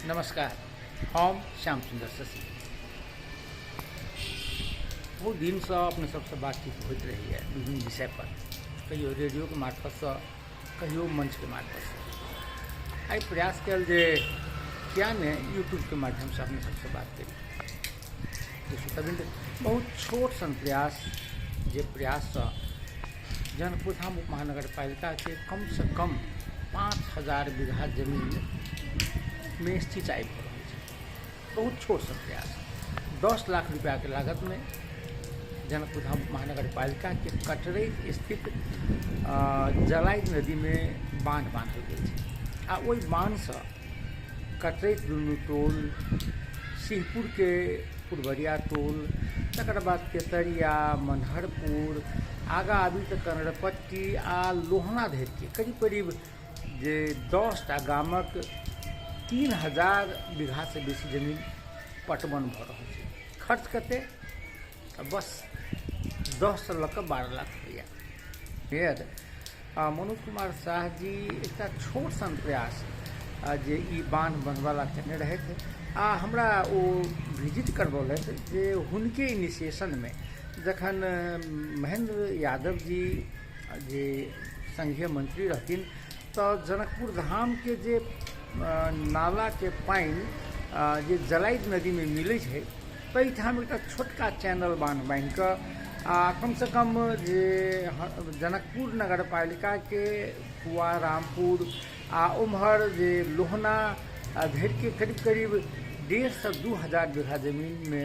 नमस्कार, हम श्याम सुन्दर शशि। बहुत दिनसँ अपने सबसँ बातचीत होइत रहैए विभिन्न विषयपर, कहियो रेडियोके मार्फतसँ, कहियो मञ्चके मार्फतसँ। आइ प्रयास कयल जे किया ने यूट्यूबके माध्यमसँ अपने सबसँ बात करी। श्रोतावृन्द, बहुत छोट सन प्रयास, जे प्रयाससँ जनकपुर धाम उप महानगरपालिकाके कमसँ कम 5000 बीघा जमीनमे सिंचाइ भऽ रहल छै। बहुत छोट सन प्रयास, 10 लाख रुपैआके लागतमे जनकपुर धाम महानगरपालिकाके कटरैत स्थित जलाई नदीमे बान्ह बान्हल गेल छै आ ओहि बान्हसँ कटरैत दुनू टोल, सिंहपुरके पुरबरिया टोल, तकर बाद तेतरिया, मनहरपुर, आगाँ आबी तऽ कनरपट्टी आ लोहना धरिके करीब करीब जे 10टा गामक 3000 बीघासँ बेसी जमीन पटवन भऽ रहल छै। खर्च कते? बस 10 लऽ कऽ 12 लाख रुपैआ। मेयर मनोज कुमार शाह जी एकटा छोट सन प्रयास जे ई बान्ह बन्हबा ला केने रहथि आ हमरा ओ विजिट करबौलथि जे हुनके इनिशिएशनमे जखन महेंद्र यादव जी जे संघीय मंत्री रहथिन तऽ जनकपुर धामके जे नालाके पानि जे जलाइत नदीमे मिलै छै ताहिठाम एकटा छोटका चैनल बान्ह बान्हि कऽ आ कमसँ कम जे जनकपुर नगरपालिकाके कुआ रामपुर आ उम्हर जे लोहना धरिके करीब करीब 1,500 से 2,000 बीघा जमीनमे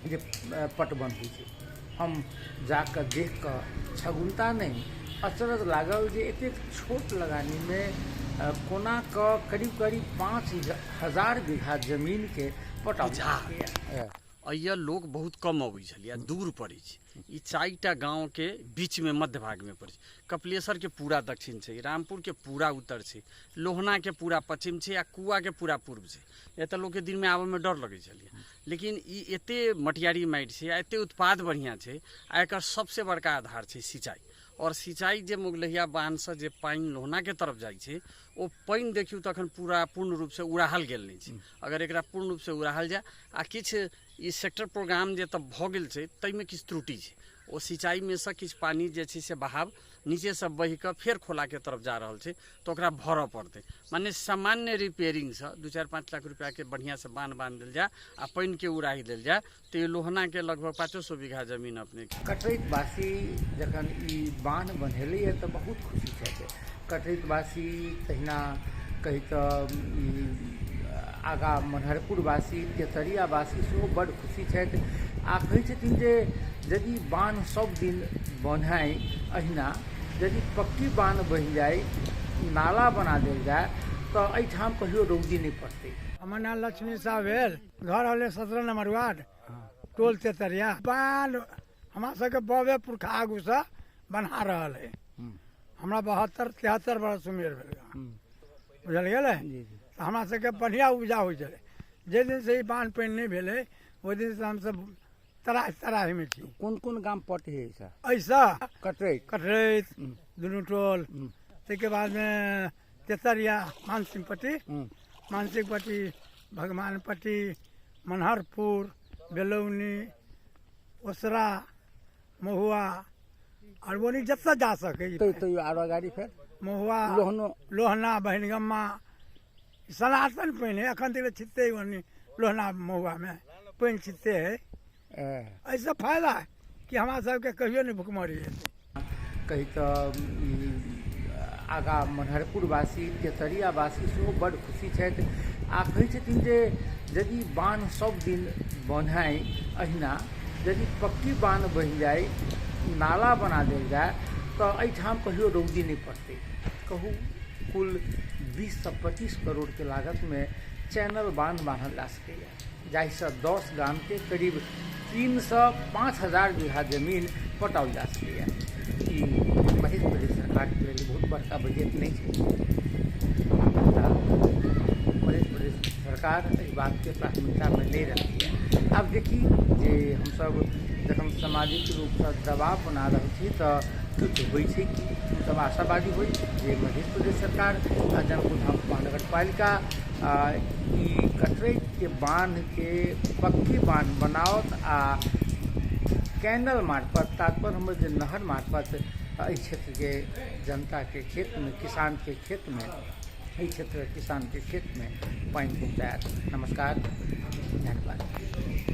जे पटवन होइ छै। हम जाकऽ देख कऽ छगुनता नहि अचरज लागल जे एतेक छोट लगानीमे कोना कऽ करीब करीब 5000 बीघा जमीनके पटाओल जा सकैए। एहिया लोक बहुत कम अबै छलियै, दूर पड़ै छै। ई 4टा गाँवके बीचमे मध्य भागमे पड़ै छै। कपिलेश्वरके पूरा दक्षिण छै, रामपुरके पूरा उत्तर छै, लोहनाके पूरा पश्चिम छै आ कुआके पूरा पूर्व छै। एतऽ लोकके दिनमे आबऽमे डर लगै छलियै, लेकिन ई एते मटियारी माटि छै आ एते उत्पाद बढ़िआँ छै आ एकर सबसँ बड़का आधार छै सिंचाई। आओर सिंचाई जे मुगलहिया बान्हसँ जे पानि लोहनाके तरफ जाइ छै ओ पानि देखियौ तखन पूरा पूर्ण रूपसँ उड़ाहल गेल नहि छै। अगर एकरा पूर्ण रूपसँ उड़ाहल जाय आ किछु ई सेक्टर प्रोग्राम जे तऽ भऽ गेल छै ताहिमे किछु त्रुटि छै, ओ सिंचाईमे सँ किछु पानि जे छै से बहाव नीचेसँ बहि कऽ फेर खोलाके तरफ जा रहल छै तऽ ओकरा भरऽ पड़तै। माने सामान्य रिपेयरिंगसँ 2-4-5 लाख रुपैआके बढ़िआँसँ बान्ह बान्हि देल जाय आ पानिके उड़ाही देल जाय तऽ ई लोहनाके लगभग 500 बीघा जमीन अपने। कटरैतवासी जखन ई बान्ह बन्हेलैए तऽ बहुत खुशी छथि। कटरैतवासी तहिना कही तऽ ई आगाँ मनहरपुरवासी, तेतरियावासी सेहो बड्ड खुशी छथि आ कहै छथिन जे यदि बान्ह सब दिन बन्हाइ अहिना, यदि पक्की बान्ह बनि जाइ, नाला बना देल जाय तऽ एहिठाम कहियो रौदी नहि पड़तै। हमर नाम लक्ष्मी साह भेल, घर होलै 17 नंबर वार्ड, टोल तेतरिया। बान्ह हमरा सबके बबे पुरखा आगूसँ बन्हा रहल है। हमरा 72-73 बरस उमेर भेल, बुझल गेलै। तऽ हमरा सबके बढ़िआँ उपजा होइ छलै। जाहि दिनसँ ई बान्ह पानि नहि भेलै ओहि दिनसँ हमसब तराहि तराहिमे छी। कोन कोन गाम पटै है एहिसँ? एहिसँ कटरैत, कटरैत दुनू टोल, ताहिके बादमे तेतरिया, मानसिंहपट्टी, मानसिंहपट्टी, भगवानपट्टी, मनहरपुर, बेलौनी, ओसरा, महुआ आर ओनी जतऽ जा सकै। तैयो आरो अगाडि फेर महुआ, लोहनो, लोहना, बहिनगम्मा, सनातन पानि है। एखन तक छिटते ओनी लोहना महुआमे पानि छिटते है। एहिसँ फायदा है कि हमरा सबके कहियो नहि भुखमरी हेतै। कही तऽ ई आगाँ मनहरपुरवासी, तेतरियावासी सेहो बड्ड खुशी छथि आ कहै छथिन जे यदि बान्ह सब दिन बन्हाइ अहिना, यदि पक्की बान्ह बनि जाइ, नाला बना देल जाय तऽ एहिठाम कहियो रौदी नहि पड़तै। कहू, कुल 20 से 25 करोड़के लागतमे चैनल बान्ह बान्हल जा सकैए, जाहिसँ 10 गामके करीब 3 से 5000 बीघा जमीन पटाओल जा सकैए। ई मध्य प्रदेश सरकारके लेल बहुत बड़का बजट नहि छै। मध्य प्रदेश सरकार एहि बातके प्राथमिकतामे नहि रखैए। आब देखी जे हमसब जखन सामाजिक रूपसँ दबाव बना रहल छी तऽ किछु होइ छै कि हमसब आशावादी होइ जे मध्य प्रदेश सरकार आ जनकपुर धाम महानगरपालिका ई कटरैके बान्हके पक्की बान्ह बनाओत आ कैनल मार्फत, तात्पर्य हमर जे नहर मार्फत एहि क्षेत्रके जनताके खेतमे, किसानके खेतमे, एहि क्षेत्रके किसानके खेतमे पानि पहुँचायत। नमस्कार, धन्यवाद।